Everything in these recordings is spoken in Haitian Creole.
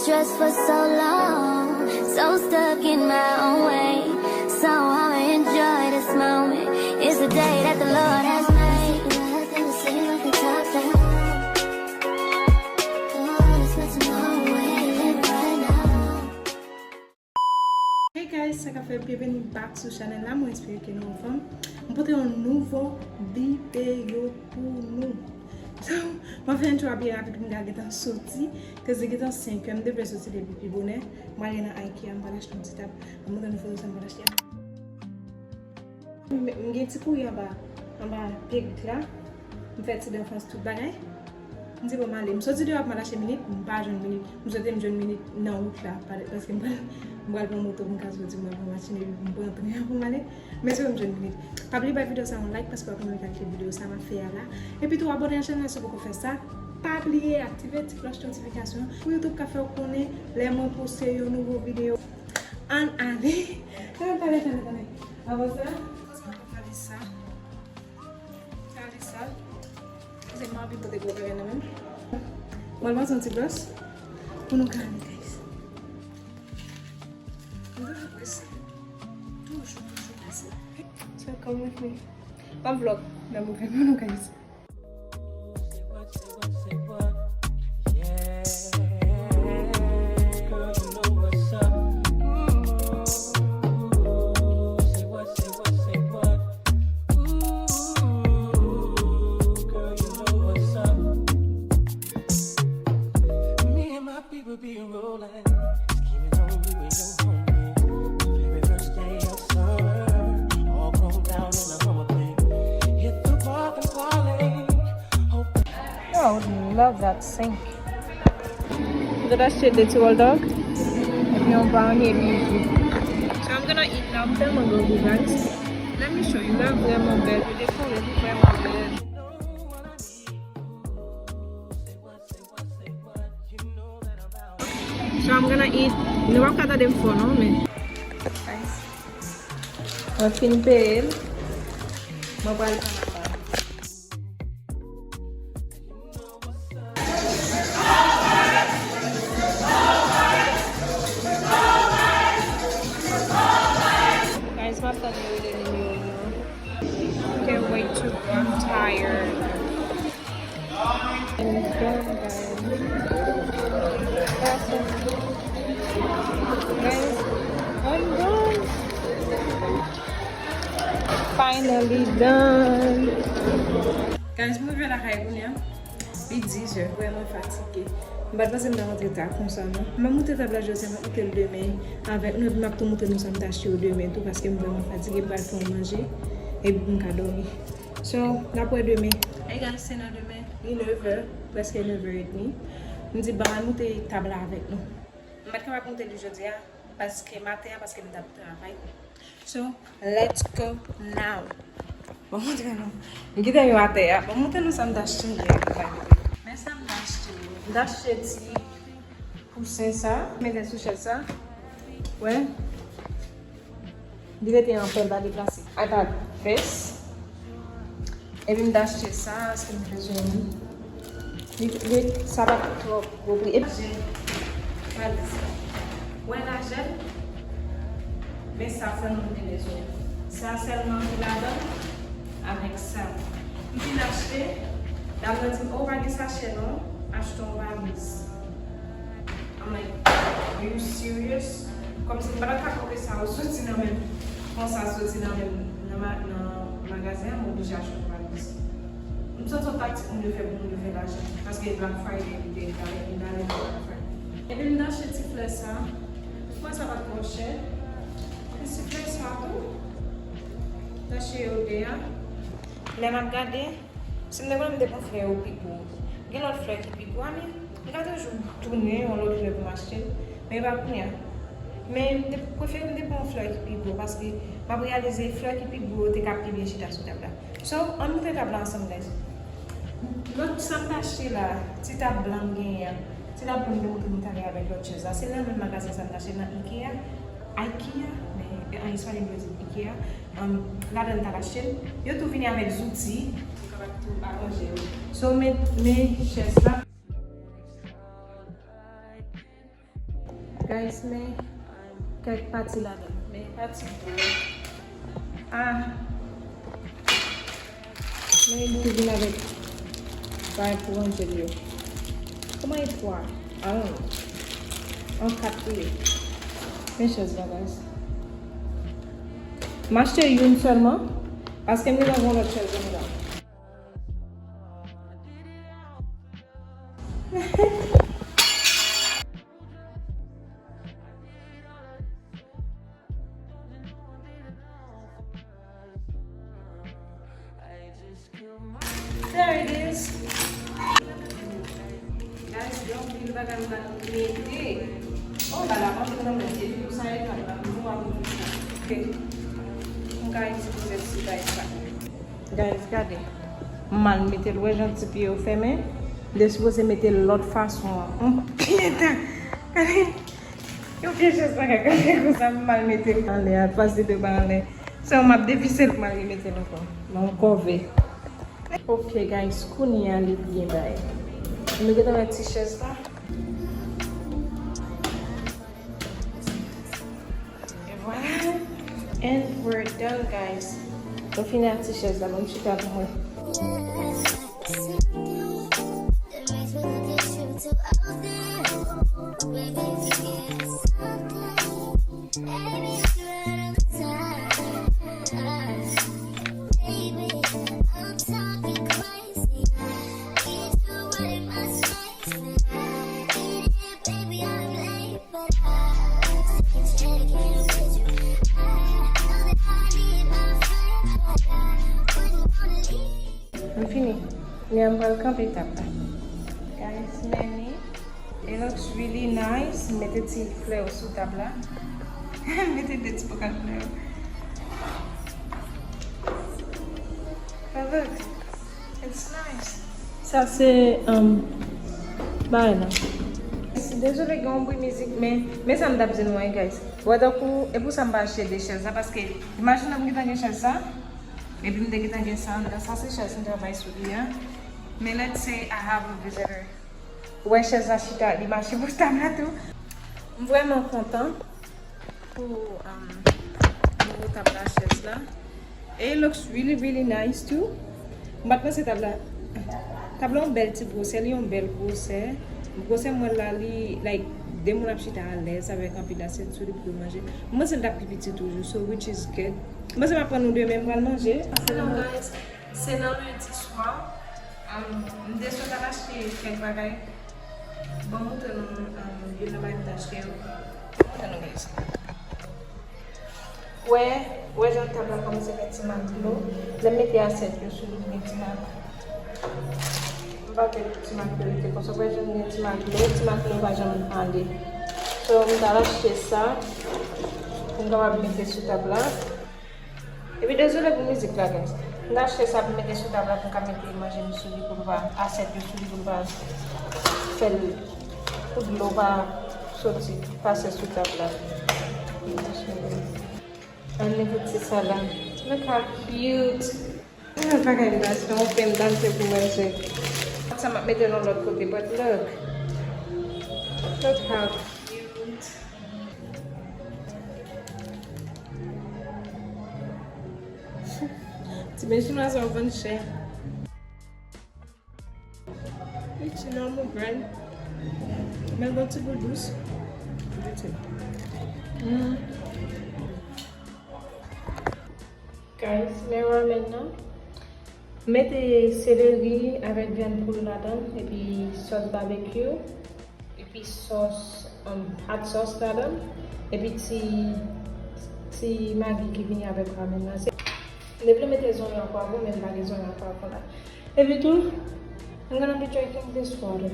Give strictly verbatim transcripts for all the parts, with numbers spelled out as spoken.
Just for so long, so stuck in my own way. So I'ma enjoy this moment. It's the day that the Lord has made. Hey guys, sa k ap fèt? Byenveni back sou chanèl la. Mwen espere ke nou anfòm. Mwen pote yon nouvo videyo pou nou. So, mwen fè yon ti abiye rapid, mwen gentan soti. Cause li gentan senk è, m te vle soti depi pi bonè. Mwen ale nan IKEA, m pral achte yon ti tab. Mwen montre nou foto sa m pral achte a. M, m gen ti kouri anba, anba perik la. M fè ti dan fans tout bagay. M di bon, m ale. M soti deyò ap mache minit, m pa jwenn minit. M swete m jwenn minit nan wout la, pa-, paske m pral, m pral pran moto pou m ka soti, m pral pran machin epi pou m pran tren an pou m ale. Men se m jwenn minit. Pa bliye bay videyo sa yon like paske w ap renmen kalite videyo sa m ap fè a la. Epi tou abòne a chanèl la si w poko fè sa. Pa bliye aktive ti klòch notifikasyon pou YouTube ka fè w konnen lè mwen poste yon nouvo videyo. Ann ale. Ann pale, pale, pale. Avan sa, kòman sa va, Kalisa? Kalisa. Se m anvi pote gwo bagay nan men m. Mwen pase yon ti bwòs pou nou ka ale, guys. M toujou prese. Toujou, toujou prese. So come with me. Ban m vlog. Ban m vlog pou nou, guys. People be rolling, scheming on you and your homies. The very first day of summer, all grown down in the Hummer, baby. Hit the park and parlay. Hope. Oh, I would love that sink. Mwen achte de ti hot dog. Epi yon brownie epi yon jus. So I'm gonna eat now. M tèlman grangou, guys. Let me show you. Li vrèman bèl. Li dekore, li vrèman bèl. So I'm gonna eat. Nou p ap ka tande m fò non, men. Mwen fin peye l. Mwen pral pran lafa. Guys, m ap tann yo rele nimewo m nan. Can't wait to go. I'm tired. I'm done, guys. Guys, I'm done. Finally done. Guys, mwen rive lakay kounye a. Li diz è, vrèman fatige. M pa t panse m ta rantre ta konsa non. M ap monte tab la jodi a, m ap monte l demen avèk nou, epi m ap tou montre nou sa m t achte yo demen tou, paske m vrèman fatige, m pral fè yon manje, epi pou m ka dòmi. So, n ap wè demen. Hey guys, se nan demen. Li nèv è, prèske nèv è edmi. M di, "Ban m al monte tab la avèk nou." M pa t kapab monte li jodi a, paske maten an, paske m t ap travay. So, let's go now. Bon, montre nou. M kite yo atè a. Bon, montre nou sa m t achte yè. Men sa m t achte. M t achte ti kousen sa. Mete sou chèz sa. Wè. Li rete an pè, l pa deplase. Ay pa vès. Epi m t achte sa, paske m bezwen li. Li, li, sa pa t twò gwo pri. Epi, gade sa. Wè lajè l? Men sa sèlman m te bezwen. Sa sèlman ki ladan l, avèk sa. M fin achte, dam nan di m, "O, pa gen sachè non, achte yon valiz." I'm like, "Are you serious?" Kòmsi m pa t ka kwè ke sa yo soti nan men m. Fon sa soti nan men m nan ma-, nan magazen an, m oblije achte yon valiz. M santi yon taktik moun yo fè pou moun yo fè lajan. Paske Black Friday, li te, li te ale nan Black Friday. Epi m t achte ti flè sa. Flè sa pa t twò chè. Epi ti flè sa tou. M t achte yo de a. Lè m ap gade, si m te konnen m te pran flè yo pi gwo. Gen lòt flè ki pi gwo, a men m ka toujou tounen yon lòt flè pou m achte l, men e pa kounye a. Men m te prefere m te pran yon flè ki pi gwo, paske m ap reyalize flè ki pi gwo yo te ka pi byen chita sou tab la. So, ann monte tab la ansanm, guys. Lòt sa m t achte la, ti tab blan m genyen an. Ti tab blan m te montre nou talè avèk lòt chèz la. Se nan menm magazen sa m t achte nan Ikea. Ikea, men an espayòl yo di Ikea. Um, ladan l t al achte l. Yo tou vini avèk zouti pou kapab tou aranje yo. So, men, men chèz la. Guys, men kèk pati ladan. Men pati pou. Ah. Men li te vin avèk bagay pou ranje l yo. Kòman e twa? I don't know. An kat li ye. Men chèz la, guys. M achte youn sèlman, paske m gentan gen yon lòt chèz anndan. There it is. Guys, gen anpil bagay m pa mete. Oh, ba la, pa mete nan men. Epi pou sa, e pa la, m pou ap mete sa. Ok. M ka itilize ti bagay sa. Guys, gade. M mal mete l, wè jan ti pye yo fèmen. M te sipoze mete l lòt fason an. On pye tan. Gade. Yon pye chèz pa ka kanpe konsa, m mal mete l anlè a, pase de ba anlè. Se yon m ap devise l pou m al remete l ankò. Nan yon kòve. Ok, guys, kounye a li byen bay. Nou gentan wè ti chèz la. E vwala. And we're done, guys. Nou fini ak ti chèz la, ban m chita pou mwen. M fini. Men m pral kanpe tab la. Guys, men li. It looks really nice. Mete ti flè yo sou tab la. Mete de ti bokal flè yo. But look, it's nice. Sa se, um, bagay la. Dezole, gen yon bri mizik, men, men sa m t ap di nou an, guys. Wè, tankou, e pou sa m pa achte de chèz la, paske, imajine m gentan gen chèz sa, epi m te gentan gen sa anndan, sa se chèz m travay sou li a. Men let's say I have a visitor. Wè chèz la chita, li mache pou tab la tou. M vrèman kontan pou, um, nouvo tab la, chèz la. And it looks really, really nice too. M pa t panse tab la, tab la yon bèl ti gwosè, li yon bèl gwosè. Gwosè mwen la, li, like, de moun ap chita alèz avèk anpil asyèt sou li pou yo manje. M panse l t ap pi piti toujou, so which is good. M panse m ap pran nou demen, m pral manje. Hello guys, se nan lendi swa. Um, m te sot al achte kèk bagay. Bon, montre nou, um, youn nan bagay m te achte yo. Montre nou guys. Wè, wè jan tab la kòmanse fè ti mak dlo. Lè m mete asyèt yo sou li, li gen ti mak. M pa vle ti mak dlo rete konsa. Wè jan li gen ti mak dlo, ti mak dlo pa janm ale. So, m t al achte sa pou m kapab mete sou tab la. Epi dezole pou mizik la, guys. M t achte sa pou mete sou tab la pou m ka mete manje m sou li pou l pa, asyèt yo sou li pou l pa fè l, pou dlo pa soti, pase sou tab la. Ann mete ti salad. Look how cute. Bagay m ta achte, yon pen m ta achte pou manje. Sa m ap mete nan lòt kote, but look. Look how cute. Ti pen chinwa sa yo vann chè. Li ti nòmal, brand. Men l gon ti gou dous. Goute. Mm. Guys, men ramen nan. Mete seleri avèk vyann poul ladan, epi sòs babekyou, epi sòs, um, hot sauce ladan, epi ti, ti magi ki vini avèk ramen nan. Se, m te vle mete zonyon ak pwavwon, men m pa gen zonyon ak pwavwon la. Epi tou, I'm gonna be drinking this water.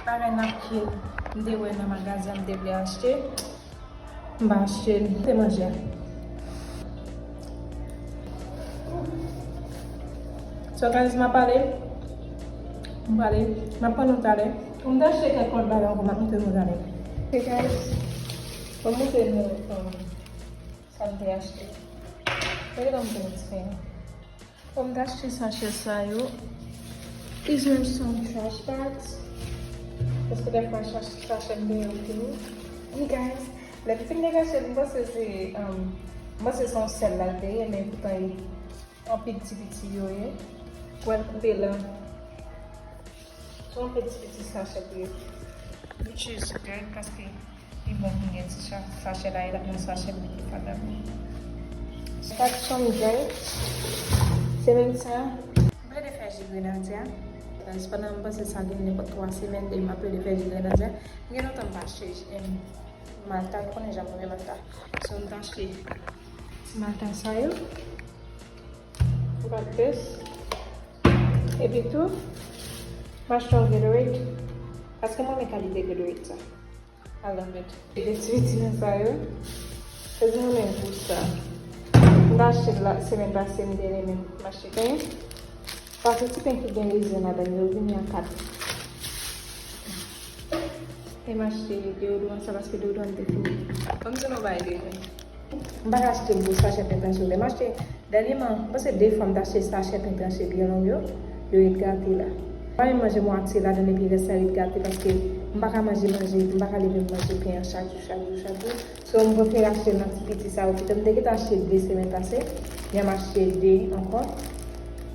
Bagay napkin, m te wè nan magazen, m te vle achte. M pa achte l, m te manje a. So guys, m ap ale. M prale. M ap pran nou talè. M te achte kèk lòt bagay ankò, m ap montre nou talè. Ok guys, m ap montre nou, um, sa m te achte. Gade kòman m te mete fè. Bon, m t achte sachè sa yo. These are some trash bags. Paske dèfwa sach-, sachè m gen yo fini. Hey guys, lè m fin dekache l, m panse se, um, m panse se yon sèl la l te ye, men poutan e anpil ti piti yo ye. Pou l koupe la. Se yon anpil ti piti sachè pou yo. Which is good, paske li bon pou gen ti sa-, sachè la, e l ap nan sachè m pi fada. Start some drink. Se menm sa. M plede fè ji grenadya. Guys, pandan m panse sa gen nenpòt twa semèn depi m ap plede fè ji grenadya. M gen lontan m pa achte, em, malta, ou konnen jan m renmen malta. So, m t achte ti malta sa yo. Pou kaktus. Epi tou, m achte yon Gatorade. Paske m renmen kalite Gatorade sa. I love it. Gen ti vitamin sa yo. Se di mwen menm pou sa. M ta achte l la, semèn pase, m te renmen m achte pen. Paske ti pen ki gen rezen ladan yo vini an kat. E m achte deodoran sa paske deodoran te fini. Ban m di nou bagay de mwen. M pa ka achte gwo sachè pen tan sou lè. M achte, dènyèman, m panse de fwa m t achte sachè pen tranche byen long yo, yo ret gate la. M pa menm manje mwatye ladan epi rès la ret gate paske m pa ka manje, manje, m pa ka leve m manje pen an chak jou, chak jou, chak jou. So, m prefere achte nan ti piti sa yo pito. M te gentan achte de semèn pase, men m achte de ankò.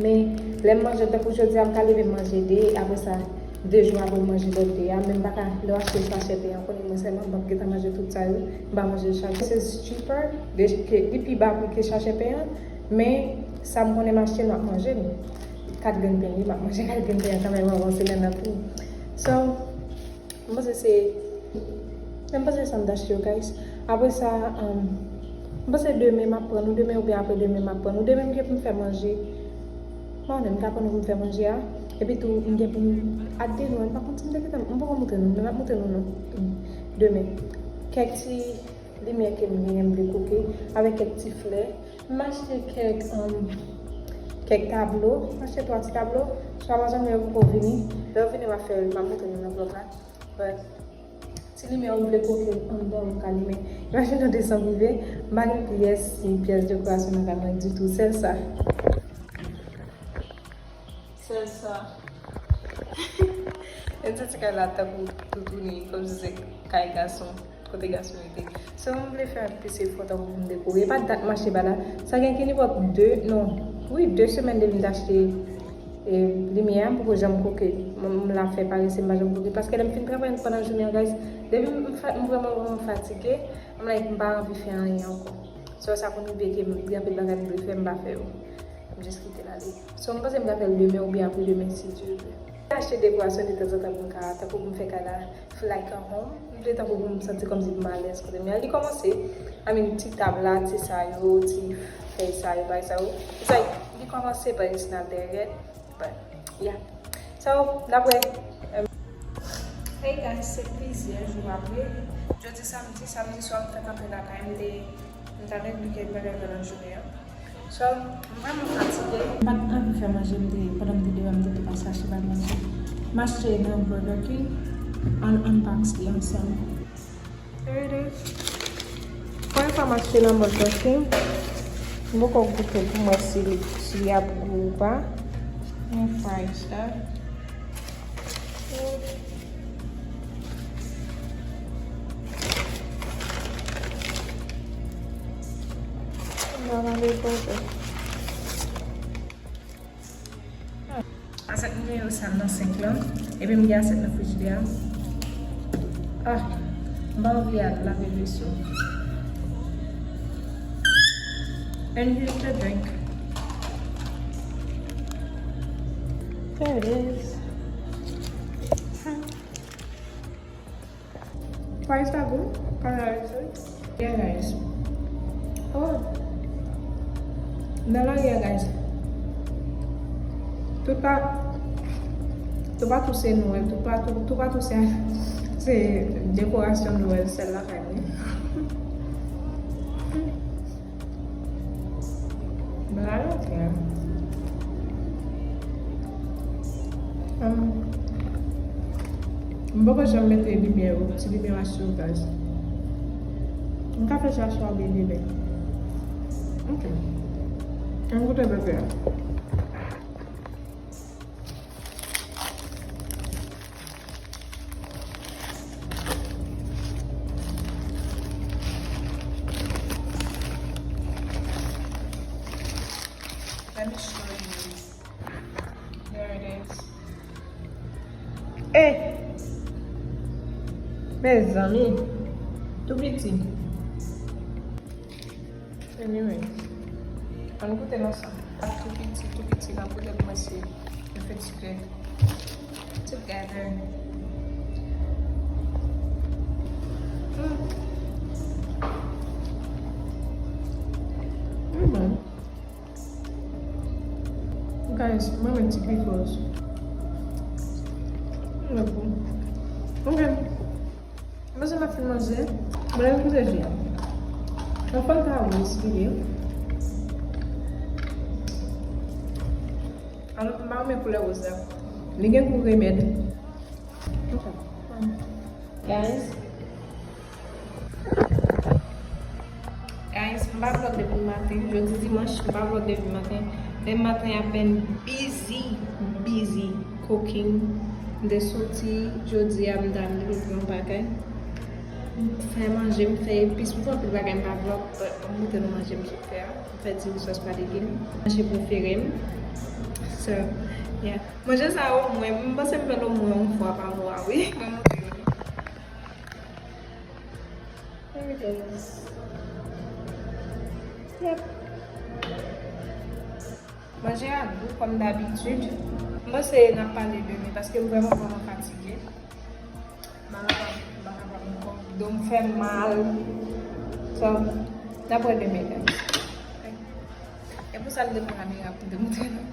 Men, lè m manje, tankou jodi a, m ka leve m manje de, apre sa, de jou apre m manje lòt de a, men m pa ka, lè w achte sachè pen an, konnen mwen sèlman, m p ap gentan manje tout sa yo, m pa manje l chak jou. This is cheaper, de, ke, li pi ba pri ke sachè pen an, men sa m konnen m achte, m ap manje l. Kat grenn pen li, m ap manje kat grenn pen an kanmenm anvan semèn nan fini. So, M panse se, men m panse sa m t achte yo, guys. Apre sa, um, m panse demen m ap pran nou, demen oubyen apre demen m ap pran nou. Demen m gen pou m fè manje. M pa konnen, m ka pran nou pou m fè manje a. Epi tou, m gen pou m, a demen, m pa konn si m te gentan, m poko montre nou, men m ap montre nou, non. Demen. Kèk ti limyè ke m genyen m vle koke, avèk kèk ti flè. M achte kèk, um, kèk tablo. M achte twa ti tablo. So, Amazon mwen yo poko vini. Lè yo vini, m ap fè, m ap montre nou nan vlòg la. But, ti limyè ou vle koke anndan ou ka limen. Imajine w desanm rive, m pa gen pyès, pyès dekorasyon nan kay mwen ditou. Sèl sa. Sèl sa. Menm santi kay la tankou toutouni, kòmsi se kay gason, kote gason rete. So, m vle fè yon ti efò tankou pou m dekore. E pa dat m achte ba la. Sa gen ki nenpòt de, non, wi, de semèn depi m t achte, e, limyè a, m poko janm koke. M, m la fè parese, m pa janm koke. Paske lè m fin travay pandan jounen an, guys, depi m, m fa-, m vrèman, vrèman fatige, m like, m pa anvi fè anyen ankò. So, sa konn rive ke m gen anpil bagay m vle fè, m pa fè yo. M jis kite l ale. So, m panse m ka fè l demen oubyen apre demen, si Dye vle. Achte dekorasyon detanzantan pou m ka, tankou pou m fè kay la feel like a home. M vle tankou pou m santi kòmsi m alèz kote m ye a. Li kòmanse, I mean, ti tab la, ti sa yo, ti fèy sa yo, bagay sa yo. It's like, li kòmanse, but it's not there yet. But, yeah. So, n ap wè. Hey guys, se plizyè jou apre. Jodi samdi, samdi swa m fèk antre lakay m, te, m t al regle kèk bagay pandan jounen an. So, m vrèman fatige. M pa t anvi fè manje, m te, pandan m te deyò, m te tou pase achte bagay manje. M achte nan Burger King, ann unbox li ansanm. Here it is. Premye fwa m achte nan Burger King. M poko goute l pou m wè si li, si li ap gou ou pa. Yon fries la. Asyèt mwen yo sal nan senk lan, epi m gen asyèt nan frijidè a. Ah, m pa anvi al lave veso. And here's the drink. There it is. Fries la gou, pa nan rezo. Yeah, guys. Oh. Nan lari a, guys. Toupatou, toupatou se Nwèl. Toupatou, toupatou se, se dekorasyon Nwèl, sèl lakay mwen. Blayi, ok. Um, m poko janm mete limyè yo, ti limyè yo asou gaz. M ka fè sa swa oubyen demen. Ok. Ann goute pepe a. Let me show you. There it is. Eh! Mezanmi, tou piti. Anyway, ann goute l ansanm. Tou piti, tou piti, n ap goute l, mwen se, nou fè ti kè. Together. Mm. Mm, bon. Guys, mwen met ti pickles. Ok. Mwen se m ap fin manje. Mwen leve koute je a. Yon fanta roz ki ye. Alò, m pa renmen koulè roz la. Li gen gou remèd. Ok. Guys, Guys, m pa vlog depi maten. Jodi dimanch, m pa vlog depi maten. Depi maten, apèn busy, busy cooking. M te soti, jodi a, m t al louvri yon bagay. M fè manje, m fè epis, m fè anpil bagay, m pa vlog, but m montre nou manje m sot fè a. M fè diri sòs pa legim. Manje prefere m. So, yeah. Manje sa omwen, m panse m fè l omwen yon fwa pa mwa, wi. Mwen montre nou. Here it is. Yep. Manje a gou kòm dabitid. M panse n ap pale demen paske m vrèman, vrèman fatige. M pa kapab, m pa kapab ankò. Do m fè m mal. So, n ap wè demen, guys. Ok. E pou sa m te pran kamera pou m te montre nou.